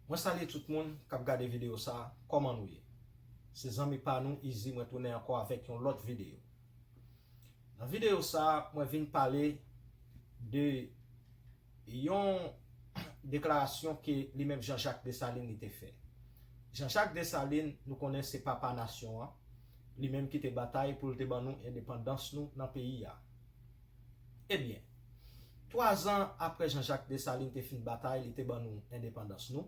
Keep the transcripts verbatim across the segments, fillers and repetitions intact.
Mwen salye tout moun k ap gade videyo sa a, kòman nou ye? Se zanmi pa nou Izi, mwen tounen ankò avèk yon lòt videyo. Nan videyo sa a, mwen vin pale de yon deklarasyon ke li menm Jean-Jacques Dessalines li te fè. Jean-Jacques Dessalines, nou konnen se papa nasyon an, li menm ki te batay pou l te ban nou endepandans nou nan peyi a. Ebyen, twa zan apre Jean-Jacques Dessalines te fin batay, li te ban nou endepandans nou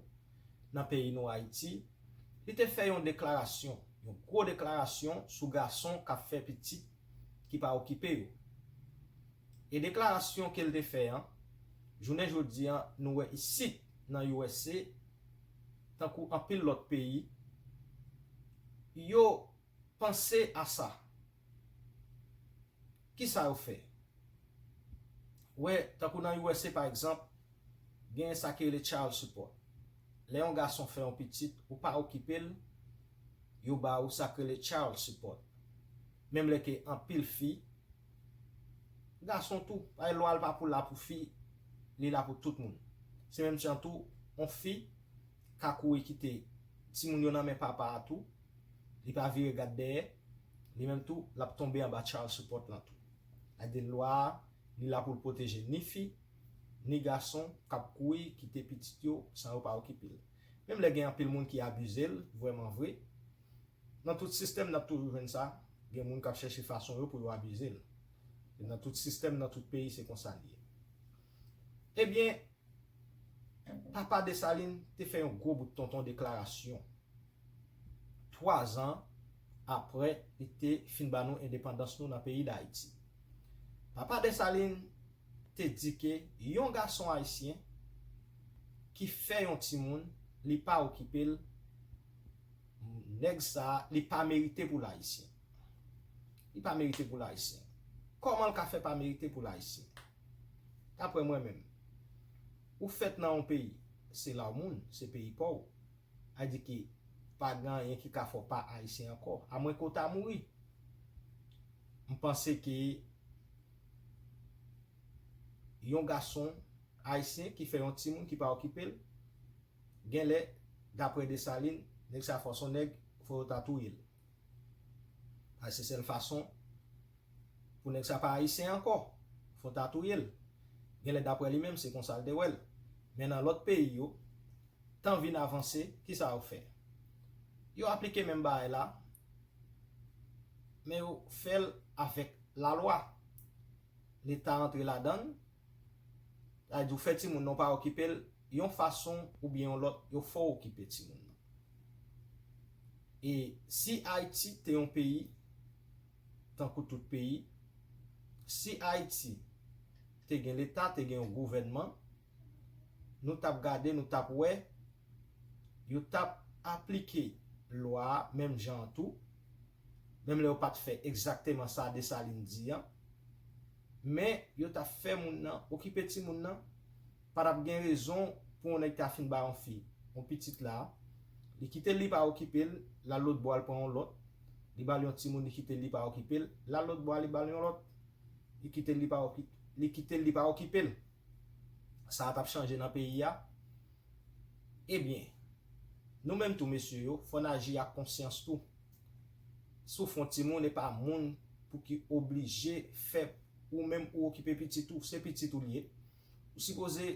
nan peyi nou Ayiti, li te fè yon deklarasyon, yon gwo deklarasyon sou gason k ap fè pitit ki pa okipe yo. E deklarasyon ke l te fè an, jounen jodi an, nou wè isit nan U S A, tankou anpil lòt peyi, yo panse a sa. Kisa yo fè? Wè, tankou nan U S A pa egzanp, gen sa ki rele child support. Lè yon gason fè yon pitit, ou pa okipe l, yo ba ou sa ki rele child support. Menm lè ke anpil fi, gason tou, paske lwa l pa pou la pou fi, li la pou tout moun. Se menm jan tou, yon fi ka kouri kite timoun yo nan men papa a tou, li pa vire gad dèyè, li menm tou, l ap tonbe anba child support lan tou. Sa vle di lwa a, li la pou l pwoteje ni fi, ni gason k ap kouri kite pitit yo san yo pa okipe l. Menm lè gen anpil moun ki abize l, vrèman vre, nan tout sistèm n ap toujou jwenn sa, gen moun k ap chèche fason yo pou yo abize l. E nan tout sistèm, nan tout peyi, se konsa l ye. Ebyen, Papa Desalin te fè yon gwo bout tonton deklarasyon twa zan apre li te fin ba nou endepandans nou nan peyi Dayiti. Papa Desalin te di ke yon gason ayisyen ki fè yon timoun, li pa okipe l, nèg sa a, li pa merite pou l ayisyen. Li pa merite pou l ayisyen. Kòman l ka fè pa merite pou l ayisyen? Daprè mwen menm, ou fèt nan yon peyi, se la w moun, se peyi pa w. A di ke pa gen anyen ki ka fè w pa ayisyen ankò, amwen ke w ta mouri. M panse ke yon gason ayisyen ki fè yon timoun ki pa okipe l, gen lè, daprè Desalin, nèg sa fò s on nèg, fò yo ta touye l. Paske se sèl fason pou nèg sa pa ayisyen ankò, fò ta touye l. Gen lè daprè li menm, se konsa l te wè l. Men nan lòt peyi yo, tan vin avanse, kisa yo fè? Yo aplike menm bagay la, men yo fè l avèk lalwa. Leta antre ladan l, sa vle di ou fè timoun nan w pa okipe l, yon fason oubyen yon lòt, yo fè w okipe timoun nan. E si Ayiti te yon peyi, tankou tout peyi, si Ayiti te gen leta, te gen yon gouvènman, nou t ap gade, nou t ap wè, yo t ap aplike lwa a menm jan an tou, menm lè yo pa t fè egzakteman sa Desalin di an, men yo t ap fè moun nan okipe timoun nan, pa t ap gen rezon pou yon nèg ta fin ba yon fi yon pitit la, li kite l, li pa okipe l, l al lòt bò, al pran yon lòt, li ba l yon timoun, li kite l, li pa okipe l, l al lòt bò, li ba l yon lòt, li kite l, li pa oki-, li kite l, li pa okipe l. Sa a t ap chanje nan peyi a? Ebyen, nou menm tou, mesye yo, fò n aji ak konsyans tou. Si w fè yon timoun, e pa moun pou ki oblije fè ou menm ou okipe pitit ou, se pitit ou l ye. Ou sipoze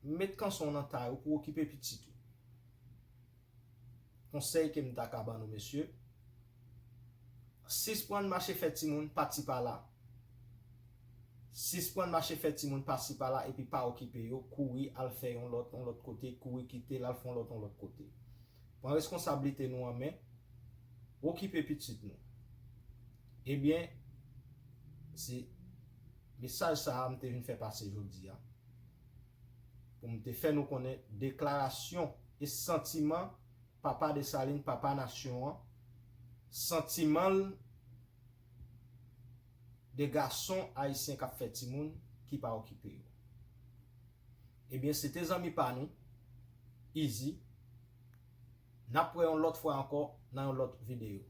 met kanson w nan tay ou pou w okipe pitit ou. Konsèy ke m ta ka ban nou, mesye, sispann mache fè timoun pati pa la. Sispann mache fè timoun pasi pa la epi pa okipe yo, kouri al fè yon lòt, yon lòt kote, kouri kite l al fè yon lòt, yon lòt kote. Pran reskonsablite nou an men, okipe pitit nou. Ebyen, se mesaj sa a m te vin fè pase jodi a. Pou m te fè nou konnen deklarasyon e santiman Papa Desalin, papa nasyon an, santiman l de gason ayisyen k ap fè timoun ki pa okipe yo. Ebyen, se te zanmi pa nou, Izi. N ap wè yon lòt fwa ankò nan yon lòt videyo.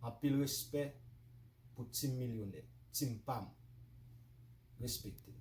Anpil respè pou Team Milyonè, team pa m. Respekte.